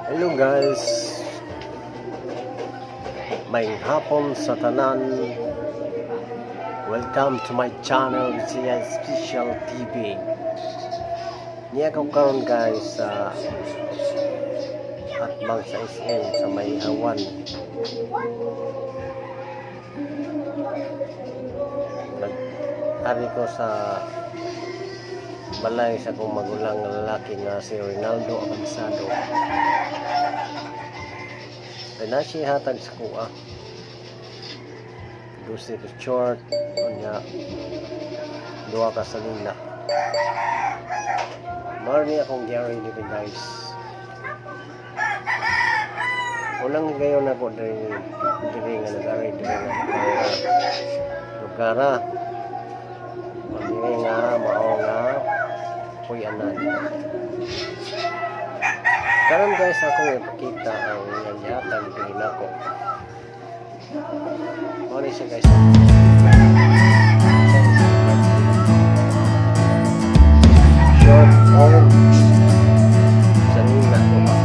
Hello guys. Maayong hapon sa tanan. Welcome to my channel, Bisaya Special TV. Niya ko karon, guys, sa atbang sa SM sa may Hawan. Nag-ari ko sa balay sa akong magulang nga lalaki nga si Ronaldo Abansado. Kay na siya hatag sa kuha. Dusi ka short, unya duha ka sanina. Mao ni akong gyari dito, guys. Unang higayon ako diri diri nga nag-ari diri nga lugar, ah. Diri nga mao nga puy-anan. Karon guys, akong ipakita ang iyang gihatag diri nako. Mao ni siya, guys. Short og sanina duha.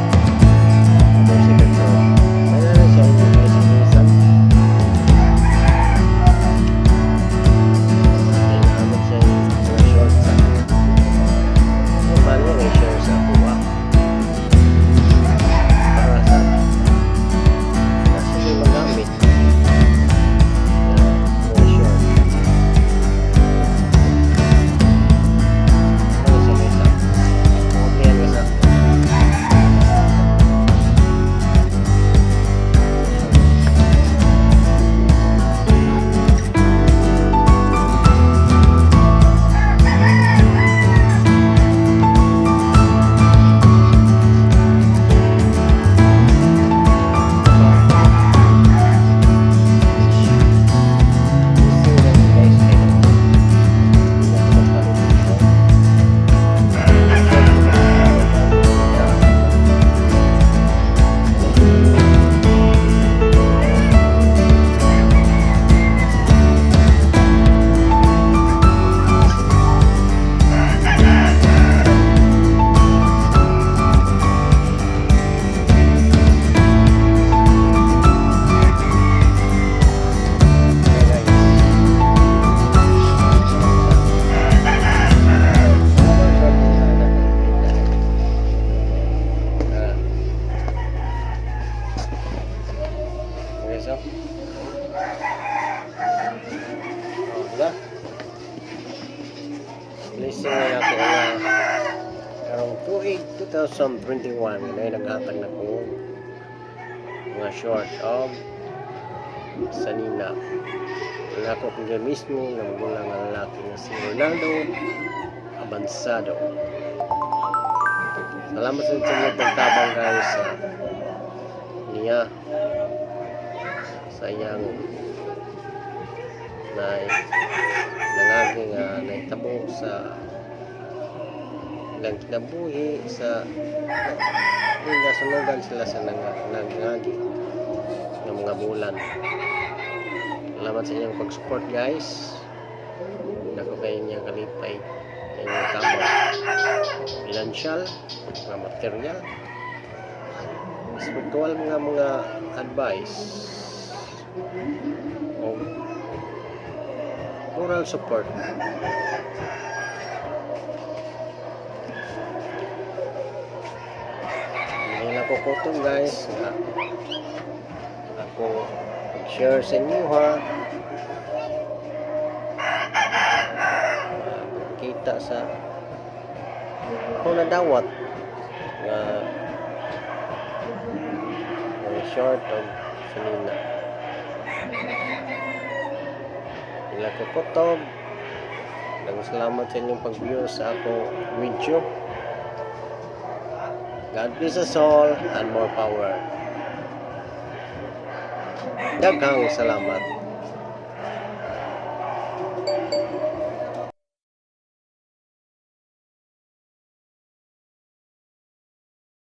Dusi ka short. May na siya inyo, guys, ilisan. Kailangan siya yung mga short sa yung paano niya i-share sa ako para sa nasa siya magamit na mga short. Ano siya, guys, ah? Okay yan, guys, ah. Gusto lang, guys, kay hindi ako magpalit ng short. Short ko kasi. Okay, guys. Ano ba short na nakikita? Ah. Okay, so. Oh, diba? Blessing na ako nga karong tuig 2021 nga naghatag na ko mga short og sanina. Ang ako kung mismo nga magulang nga lalaki nga si Ronaldo Abansado. Salamat sa inyong pagtabang, guys, sa niya sa iyang na nangagi nga nahitabo sa ilang kinabuhi sa nasunugan sila sa nangagi ng mga bulan. Salamat sa inyong pag-support, guys. Dako kayo niyang kalipay sa inyong tabang financial, mga material, spiritual, mga advice o moral support. Hindi na ko kutob, guys, nga ako share sa inyo ha. Kita sa ako nadawat nga mga short og sanina. Ila ko kutob. Daghang salamat sa inyong pag-view sa ako video. God bless us all and more power. Daghang salamat.